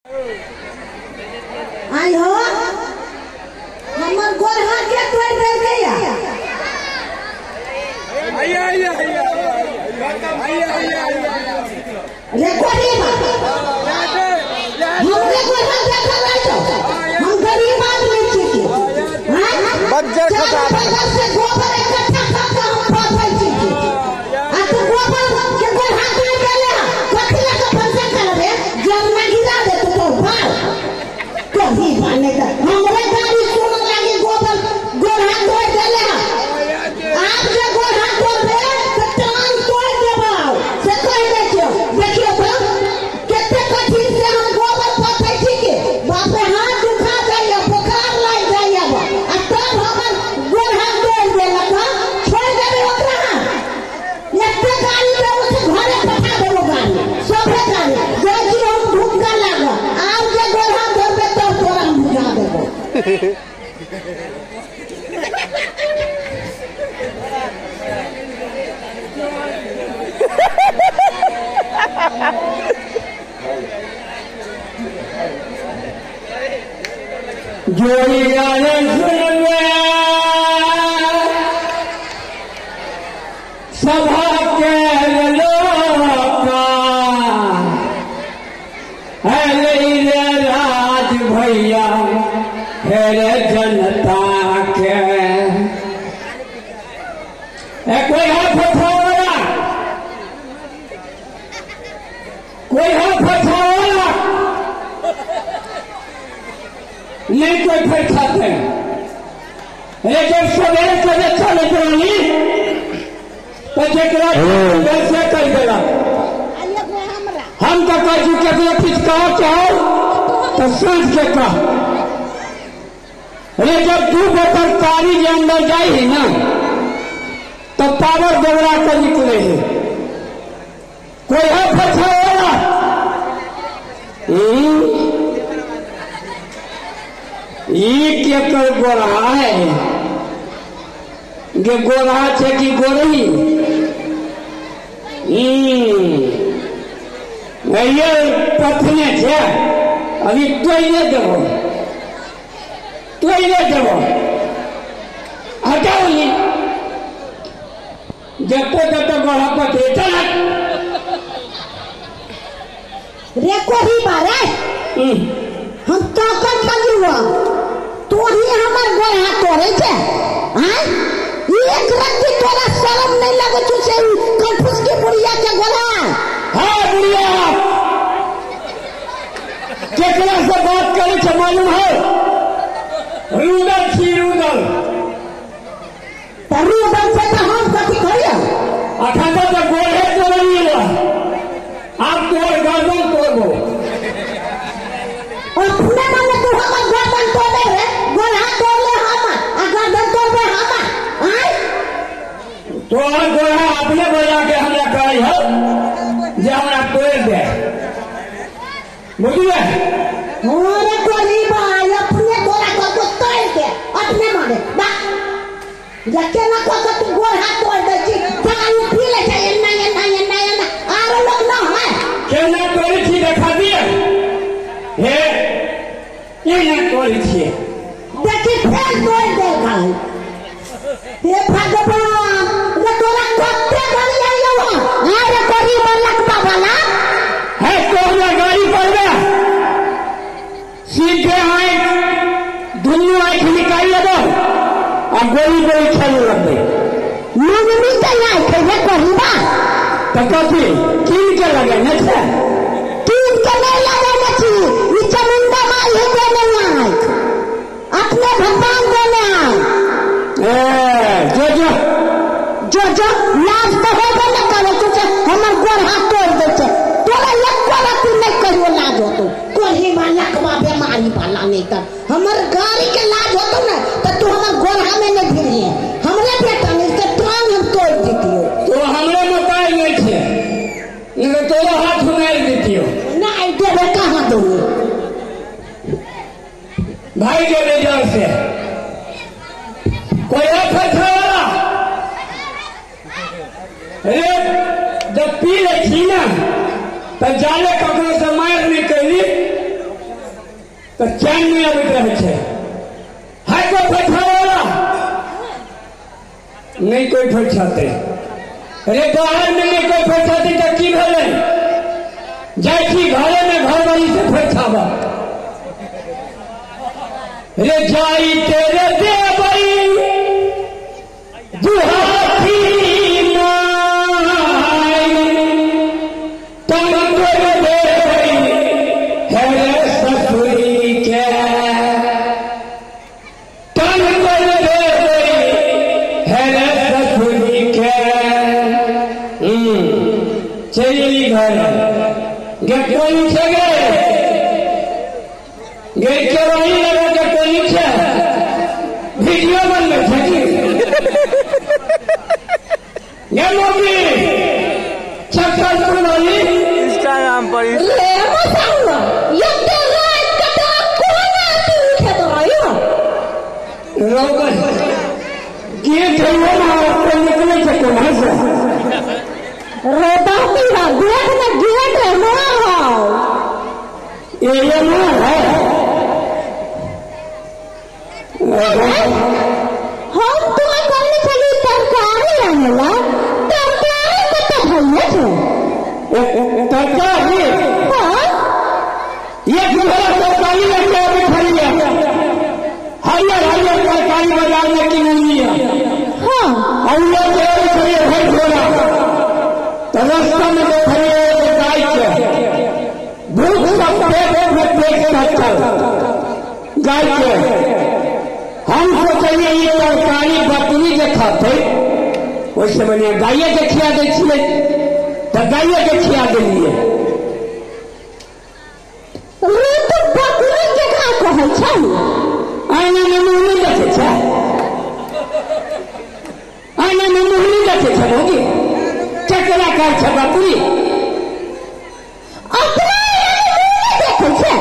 आई हो हमर गोर हाथ के तोड़ देलकै या आइया आइया आइया आइया आइया रे कोरी बा हमरे गोर हाथ देखल रह छौ। हम गरीब आदमी छी की हां बज्जर खसा से गोबर इकट्ठा कर के हम फसै छी की आ तू गोबर के गोर हाथ तोड़ देले कथि लऽ के फसै करबे जल में गिरा दे तो तोर भार कभी भाने का हमरे गाड़ी सुन लागी गोबर गोर हाथ तोड़ देले। आप जे गोर हाथ तोड़बे त टांग तोड़ देबौ से कहि दै छियौ। देखियौ त कते कठिन से हम गोबर पथै छी के बाप रे हाथ दुखा जाइया बोखार लागि जाइया आ तब हमर गोर हाथ तोड़ देलक। छोड़ देबै ओकरा एते गाड़ी देबो से घरे पठा देबो गाड़ी सभे गाड़ी जाइ छी हम धुक्का लागल। आब जे गोर हाथ धरबे तब तोरा हम बुझा देबो। जोड़िया सुनवे सभा के लोका रे राज भैया हेरे जनता के कोई हाथ फसावला कोई हाथ फसावला नहीं कोई फैसाते हैं। जब सवेरे सवेरे चलत रही तो जरा से कर दिला हम तो कह केकरो किछु कहो चाहो तो सोच के कह। अरे जब दू बोतल तारी के अंदर जाई है ना तो पावर दोगरा कर निकले है। कोई है फसावला ई केकर गोरहा है गे गोरहा छै कि गोरही ये पथने छै अभी तोड़िए देबो तोड़िए देबो हटाओ नी जतो जतो गोरहा पथरे चल रे कोही बारे हम ताकत बजुआ तोही हमर गोर हाथ तोड़े छे। हां एक रत्ती तोरा शर्म नहीं लगे छु से कलफुस के बुढ़िया के गोरा। हां बुढ़िया केकरा से बात करे छे मालूम है? रुदल छी रुदल त रुदल से त हम कथि करियो अखन त गोरे तोड़लिए आप तोड़ गर्दन तोड़बो अपने माने तू हमर गर्दन तोड़े रे गोर हाथ तोड़ले हमर आ गर्दन तोड़बे हमर। आय तोहर गोरा अपने बजा के हमरा कहै हो जे हमरा तोड़ दे बुझलिए। अरे कोरी भाई अपने तोरा को तोड़ दे अपने माने बा जके ना को तू गोर हाथ तोड़ दे छी दारू पी ले छै एना एना एना एना आरो लोग ना है केना तोड़ै छी देखा दिए हे एना तोड़ै छी देखी फेर तोड़ दे भाई। हे भगवान रे तोरा कते गाड़ी आइयो अरे कोरी मलक वाला है तोरा गाड़ी पड़बे सीधे आँख दुनू आँख निकालि लेबो आ गोली गोली खेले लगबे। मंगनी के आँख रे कोरी बा त कथी कीन के लगे ने छै कीन के नहीं लगे ने छी ई चामुंडा माई है देने आँख अपने भगवान देने आँख। ए जो जो जो जो लाज तो होबे न करे तू से हमर गोर हाथ तोड़ दे छै तोरा एको रत्ती नहीं कहियो लाज होतो कोही वाला कबा बेमारी वाला नहीं कर हमर गाड़ी के लाज होतो ना त तू हमर गोरहा में नहीं भिड़िए हमरे बेटा नहीं से टांग हम तोड़ दितियो। तो हमरे मोटाइ नहीं छै नहीं तोरा हाथ मारि दितियो नहीं देबे कहाँ दूंगी भाई के बेजार से कोई फसावला अरे जब पी ले छी ना तब जाले ककरो से मार नहीं कैली तो चैन नहीं आबैत रहै छै। है कोई फरिछावला? नहीं कोई फरिछाते। अरे बाहर में नहीं कोई फरिछाते तो की भेलै? जाइ छी घरे में घरवाली से फरिछाबा। रे जाई तेरे देवई दुहाथी नाई तन तोर देवई है ससुरी के, तन तोर देवई है ससुरी के। चली घर गे कोई छे गे गे केवाड़ी लगा के कोई छे वीडियो बनबै छै की गे मोगी चक्करपुर वाली इंस्टाग्राम पर रे मसाला एते रात के तोरा कोना तू उठेत रही हो? रोबे गेट है वो ना ऊपर निकले छै कोना से। रे बापी हा गेट में गेट है ना हो ये ना है। हम तोरा कहने छली तरकारी आनेला, तरकारी कतऽ भइए छै? तरकारी हाँ एक झोला तरकारी लेके आबै छलियै, हरियर हरियर तरकारी बाजार में किनलियै। हाँ और लेके आबै छलियै भरि झोला, तो रास्ता में देखलियै एगो गाय के भूख से पेट में पेट सटल गाय के। हम सोचलियै ई तरकारी बकरी जे खाते ओहिसे बढ़िया गाये के खिया दै छियै, तऽ गाये के खिया देलियै। रे तू बकरी केकरा कहै छै? आईना में मुँह नहि देखै छै? आईना में मुँह नहि देखै छै भौजी? केकरा कहै छै बकरी? अपना मुँह नहि देखै छै?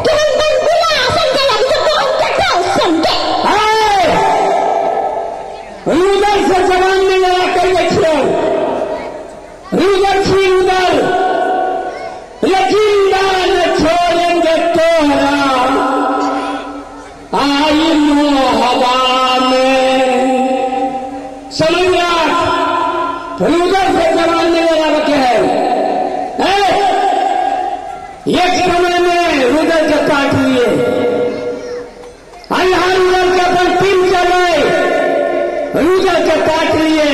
केहन बनगुला आसन के लगै छै तोहर कटा सन के। रुदल से जवान में लड़ा कर छियै, रुदल छी रुदल, जिंदा न छोड़ेंगे तोहरा आई मुँह हवा में। समझ राख, रुदल से जवान में लड़ा के है। एक समय में रुदल के काट लिए, अल्लाह रुदल के अपन टीम चले, रुदल के काट लिए,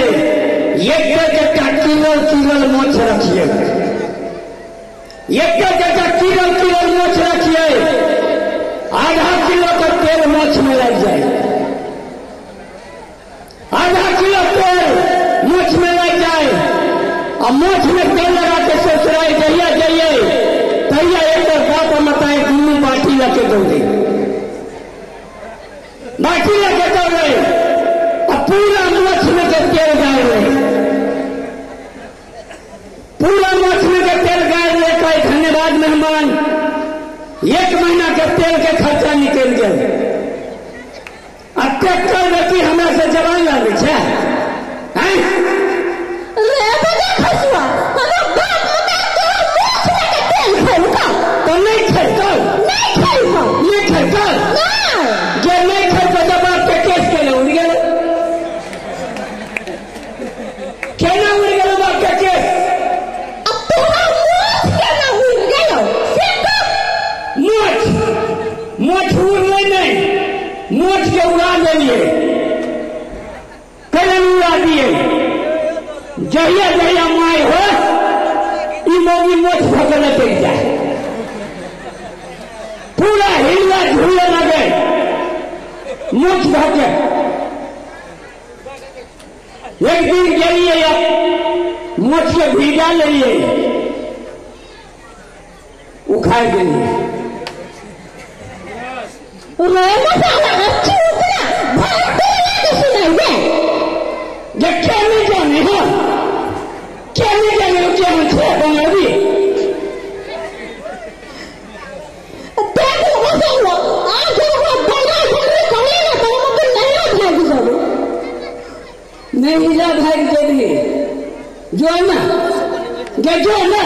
एक एकटा किरल किरल मोछ रखिए, एक एकटा किरल किरल मोछ रखिए, आधा किलो का तेल मोछ में लग जाए, आधा किलो तेल मोछ में लग जाए। और मोछ में तेल लगा के ससुराल जइया जाइए तैया एक बाप मताए दुनू बाटी लके दौड़े, बाटी लके दौड़े और पूरा मोछ में के तेल गाय रहे, पूरा मोछ में के तेल गाय रहे। कहे धन्यवाद मेहमान, एक महीना के तेल के खर्चा निकल गए। आ ट्रैक्टर बेटी हमरा से जवान लागे छै। रे बजा खसुआ हमरा बाप मताए तोरा मोछ में के तेल खेलकौ? तो नहीं खेलकौ, नहीं खेलकौ, नहीं खेलकौ, नहीं जे नहीं खेलकौ तो बाप के केस केना उड़ि गेल, केना उड़ि गेल बाप के केस? अब तोरा मोछ केना उड़ि गेलौ से कह। मोछ मोछ उड़लै नहीं, मोछ के उड़ा देलियै। केना उड़ा दिए? जहिया जहिया माय हो ई मौगी मोछ भऽ लटकि जाए, पूरा हिलना झूले लगे मोछ भऽ के। एक दिन गेलियै मोछ के भीजा लेलियै, उखाड़ देलियै। रे मसाला चुप ना भर तोरा के सुनाइए। जे के नहीं जाने हो, के नहीं जाने हो केहन छै बनाबी। देख मसाला आज हमरा बना झगड़ी करे ना तो हम अपन नैया भागि जेबो। नहीं जा भागि जेबही, जो ना गे जो ना,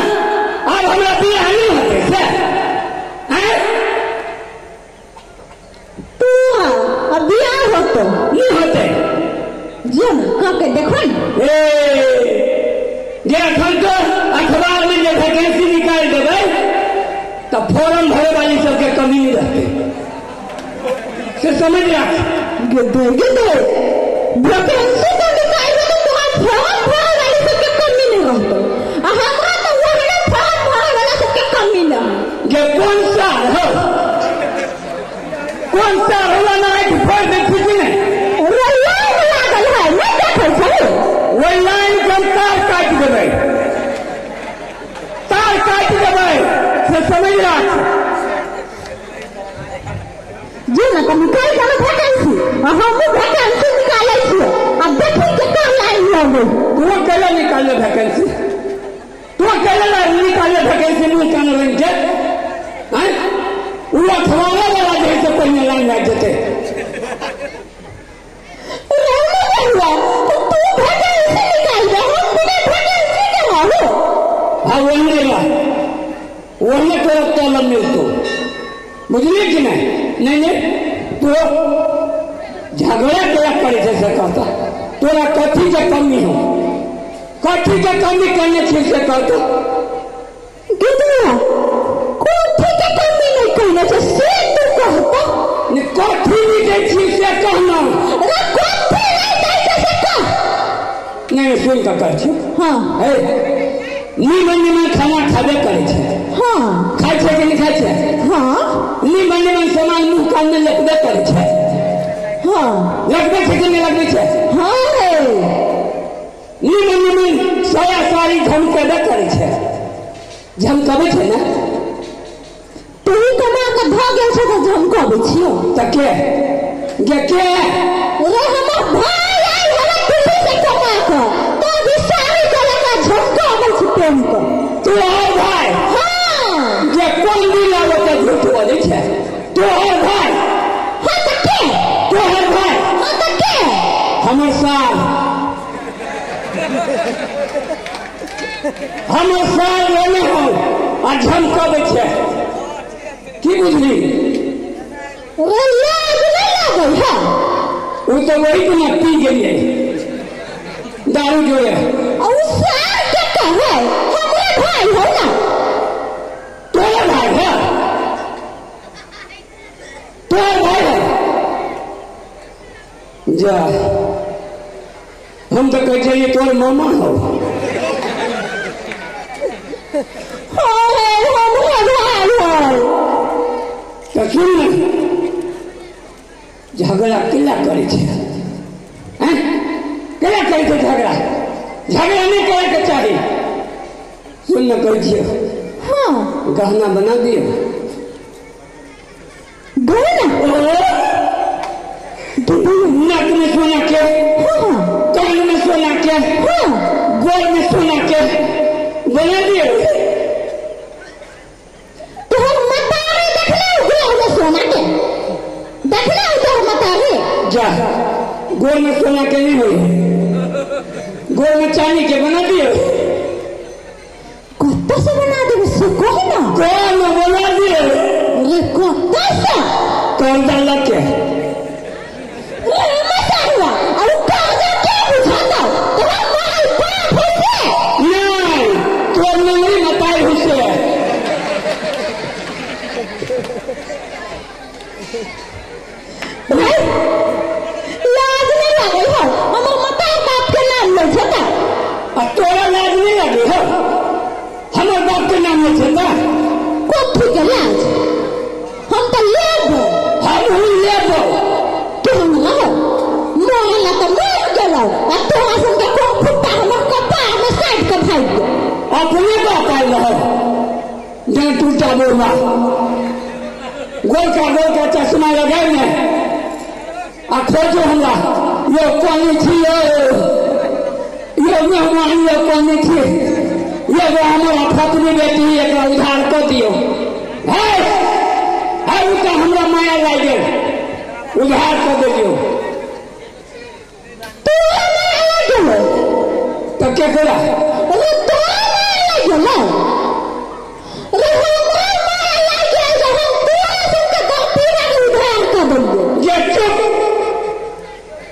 आब हमरा बियाह नहि हेतै से? आँय? फॉर्म भरे वाली सबके कमी नहीं रहते से समझ रख। गिदे गिदे वैकेंसी तो निकालबे तो तोहार फॉर्म भरे वाली सबके कमी नहीं रहतो आ हमरा तो ओहने फॉर्म भरे वाला सबके कमी न। जे कौन सा हो कौन सा होला ना एक फोड़ दे छी कि नहीं लाइन लागल है नहीं देखै छै ओहि लाइन के हम तार काटि देबै तार काटि देबै से समझ रख। जे ना तो निकाल के ना वैकेंसी आ हमहूँ वैकेंसी निकालै छियै आ देखी केकर लाइन लगै। तू अकेले निकाले वैकेंसी तू अकेले निकाले वैकेंसी मुँह कान रंग के हैं उ अखबारे वाला जे से पहिने लाइन लागि जेतै। रे तो तू वैकेंसी निकाल दे हम बिना वैकेंसी के रहू। हाँ वही ला वही तोरा तलब मिलतो बुझली कि नहीं? नहीं नहीं तो झगड़ा केला करे छै से कहता तोरा कथी के कमी हो कथी के कमी करने छी से कहता। गिदरा कथी के कमी नहीं कहने छै से तू कहता ने कथी नहीं दै छी से कहना। रे कथी नहीं दै छै से कह। नहीं सुन कऽ कहै छी। हाँ हे नीमन नीमन खाना खाबे करै छै। हाँ खाइ छै कि नहीं खाइ छै? हाँ नीमन नीमन सामान मुँह कान में लगबे करै छै। हाँ लगबे छै कि नहीं लगबे छै? हाँ रे नीमन नीमन साया साड़ी झमकेबे करै छै झमकबै छै ने? तू कमा के भऽ गेल छै तऽ झमकबै छियौ। तऽ के गे के रे हमर भाय आयल हवे दिल्ली से कमा कऽ तो भी साड़ी गला के झमकबै छी पेन कऽ। तोहर भाय? हाँ जे कोन दिन आबै तऽ झूठ बजै छै। तोहर भाय? हाँ तऽ के? तोहर भाय? हाँ तऽ के? हमर सार हमर सार लेने हो आ झमकबै छै की बुझली? रे लाज नहीं लागै है ओ तऽ वही दिना पी गेलियै दारू जोड़े। आ उ सार के कहै हमरे भाय हो ना। तोहर भाय है? तोहर भाय है? जा हम तऽ कहै छियै तोहर मामा हो। हाँ हमरे भाय हो। तऽ सुन ने झगड़ा केला करै छै हैं केला करै छै झगड़ा झगड़ा नहीं करैके चाही। सुन ने कहै छियै। हाँ गहना बना दियौ। गहना? नाक में सोना के हाँ कान में सोना के हाँ गोल में सोना के बना दियौ। तोहर मतारी देखले गोल में सोना के देखले तोहर मतारी? जा गोल में सोना के नहीं होई गोल में चांदी के बना दियौ। कत्ता से बना देबे से कह ना। कौन बना दियौ? रे कत्ता से? कर्जा लग के। रे मतारुआ और कर्जा के बुझाता तोहर माय बाप होइसे? नहीं तोर नंगरी मताई होइसे। रे लाज नहीं लागल हो हमर मतार बाप के नाम लै छै त? आ तोरा लाज नहीं लागे हो हमर बाप के नाम लै छै त? कथी के लाज हम तऽ लेबो। हमहूँ लेबो। केहन रहो मरला तऽ मर गेलौ आ तोरा संगे कोन फुट्टा हमर कपार में साटि के भागि गेल। अपने बाप आयल रहो जन टूटा बोलबा गोल का चश्मा लगाए ने आ खोजो हमरा यो कोन छी यो यो मेहमान यो कोन छी यो हमर फतनी बेटी एकरा उधार कऽ दियौ। हे हे उ तऽ हमरा माया लागि गेल उधार कऽ दियौ। तोरा माया लागि गेलौ? तऽ केकरा? अरे तोरा माया लागि गेलौ? अरे हमरा माया लागि गेल जे हम तोरा सबके गलती के उधार कऽ देलियौ। जे चुप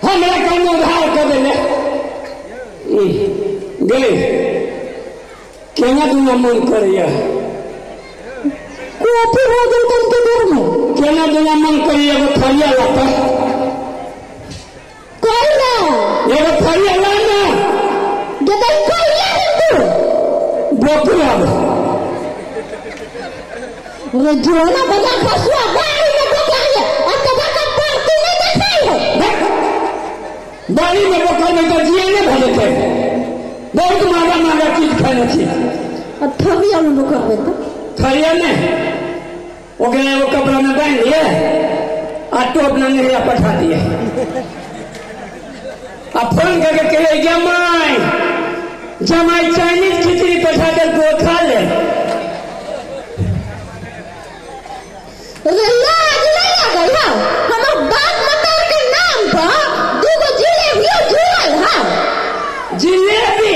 हमरा कन उधार कऽ देले गेलै केना दुना मन करैया। कथी जेना जेना मन करी एगो थरिया लाता कोई ना एगो थरिया ला ना जब कोई ले तू बोकरा रे जोना बजा खसुआ बाड़ी में बोकरिया और तब का परती नहीं देखाई हो बाड़ी में बोकर में तो जिए नहीं भले थे बहुत महंगा महंगा चीज खाने छी और थरिया में बोकरबे तो थरिया नहीं ओकरा एगो कपड़ा में बांध लिए आ टोप में नहिया पठा दिए आ फोन करके कहे जमाई जमाई चाइनीज खिचड़ी पठा दे तो खा ले। रे लाज नहीं लागल हौ हमर बाप मतार के नाम पर दूगो जिलेबियो जुड़ल हौ। जिलेबी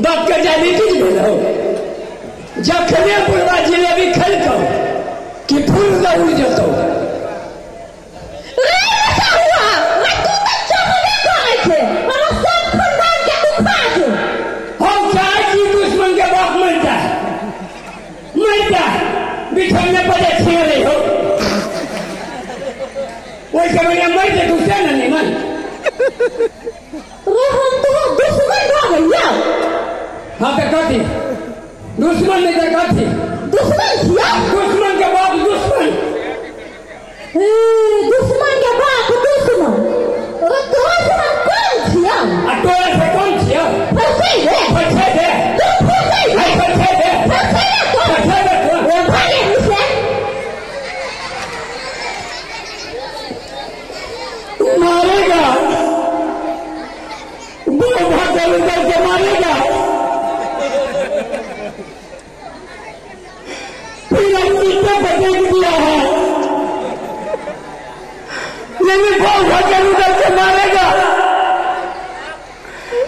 बाप के डायबिटीज भेल हौ जखने बुढ़वा जिलेबी खेलकौ कि फूल दौड़ जेतौ। रे हुआ रे तू तो चमने करै छै हमर सब खानदान के तू खा जो। हम चाहै छी दुश्मन के बाप मर जाए मर जाए बिछौने पर जे छीन लै हो ओहि समय मर जेतौ से ने निमन। रे हम तो दुश्मन भऽ गेलियौ। हाँ तऽ कथी दुश्मन नहीं तऽ कथी दुश्मन छियौ दुश्मन के बाप दुश्मन दुश्मन के बाप दुश्मन। रे तोरा से हम कौन छियौ आ तोरा से कौन छियौ फंसै रे फंसै दे तू फंसै रे फंसै दे फंसै रे तू फंसै दे तू ओ भागे से मारेगा वो भागे उधर से मारेगा। फिर हम कितना बदल दिया है लेकिन वो भागे उधर से मारेगा।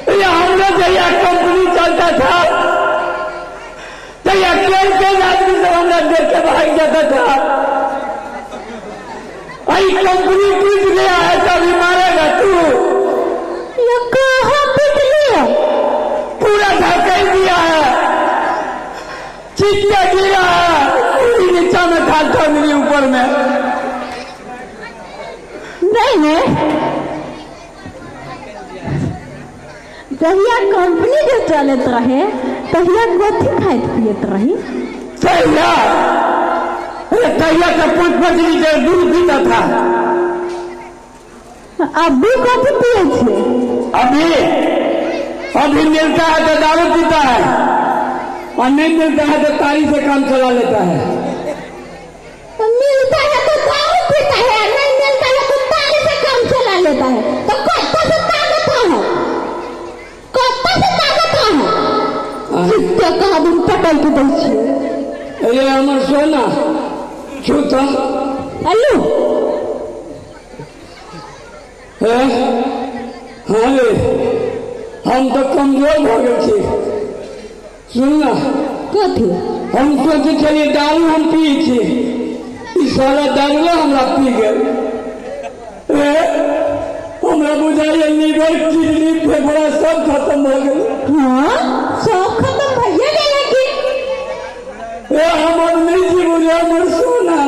ये हम लोग जया कंपनी चलता था तो यह केन केन आदमी सब हम लोग देख के भाग जाता था। आई कंपनी टूट गया है तो अभी मारेगा तू। ये कहाँ पिट लिया पूरा धकेल दिया है चिट्टा गिरा है पूरी नीचा में खाता मिली ऊपर में नहीं नहीं। जहिया कंपनी जो चलत रहे तहिया कथी खाइत पियत रही तहिया अरे तहिया का 5-5 लीटर दूध पीता था। अभी कथी पिए छे अभी अभी मिलता है तो दारू पीता है और नहीं मिलता है तो तारी से काम चला लेता है। मिलता है तो दारू पीता है नहीं मिलता है तो तारी से काम चला लेता है। तो कत्ता से ताकत है कत्ता से ताकत है चित्ते कहा दिन पटल के दै छियै। अरे हमर सोना छू तो अल्लू हाँ रे हम तो कमजोर भऽ गेल छी। सुन ना कथी हम सोचै छलियै दारू हम पी छी ई साला दारुए हमरा पी गेल। रे हमरा बुझाइए लीवर किडनी फेफड़ा सब खत्म भऽ गेल। हाँ सब खत्म भइए गेलै की ए हम अब नहीं जीबू रे हमर सोना।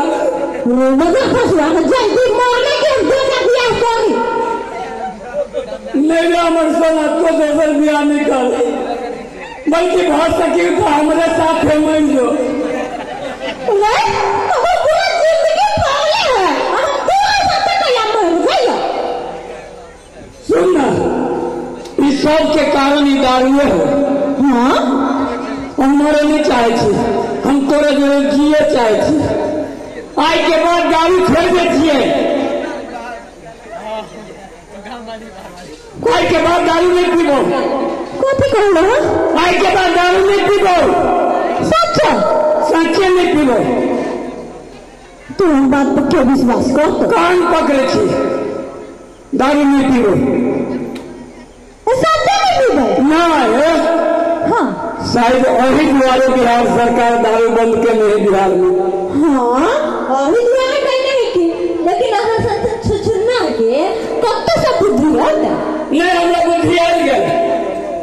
रे बजा खसुआ जल्दी मरने के हम दोसर बियाह करी। नहीं रे हमर सोना तो दोसर बियाह नहीं कर बल्कि भऽ सकी तो हमरे साथ मरि जो। रे हमर पूरा जिंदगी पागले है हम तोरा साथे कहिया मर गइयो। सुन ना ई सब के कारण ई दारुए हो। हाँ हम मरे नहीं चाहे छी हम तोरे जोरे जिए चाहे छी। आइ के बाद दारू छोड़ दे छियै आइ के बाद दारू नहीं पीबो। कथी कहलो आइ के बाद दारू नहीं पीबो सच सच्चे नहीं पीबो। तू हम बात पर क्यों विश्वास कर कान पकड़े छी दारू नहीं पीबो सच्चे नहीं पीबो नहीं। हाँ शायद वही दुआरे बिहार सरकार दारू बंद के नहीं बिहार में। हाँ वही दुआरे कहने है कि लेकिन अहाँ सब छुछुना के कत्तो से बुद्धि होता नहीं हमरा बुद्धि आबि गेल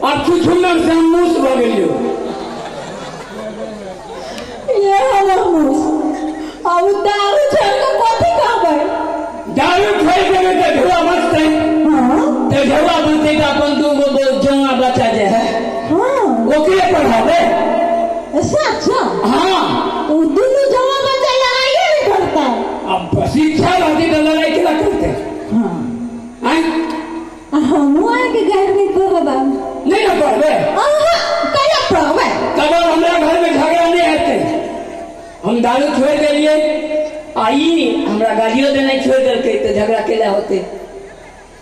आब छुछुना से हम मूस भऽ गेलियौ। ये हमर मूस अब दारू छोड़ के अच्छा। हाँ, तो दोनों जवान बच्चा लड़ाई नहीं करता। अब शिक्षा रहती तो लड़ाई केना करते? हाँ। हमहूँ आके घर में पढ़ब। नहीं ना पढ़बे? कहिया पढ़बे? तब हमरा घर में झगड़ा नहीं हेतै। हम दारू छोड़ि देलियै आ ई हमरा गालियो देनाइ छोड़ि देलकै तऽ झगड़ा केला होतै?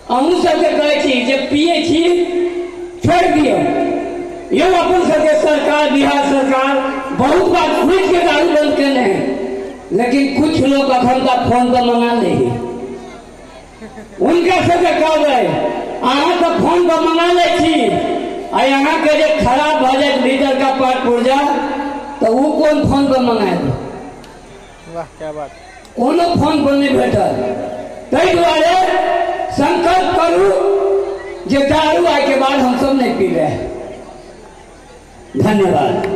अहूँ सबके कहै छी जे पियै छी छोड़ि दियौ। यौ अपन सबके सरकार, बिहार सरकार बहुत बार खुजि के दारू बंद केने है, लेकिन कुछ लोग अखन तक फोन पर मंगा ले है। उनका सबके कहबै अहाँ तऽ फोन पर मंगा लै छी आ अहाँके जे खराब भऽ जायत भीतर का पार्ट पुर्जा तऽ ओ कोन फोन पर मंगायत? वाह क्या बात। कोनो फोन पर नहि भेटल। ताहि दुआरे संकल्प करू जे दारू आइ के बाद हमसब नहीं पीबै। धन्यवाद।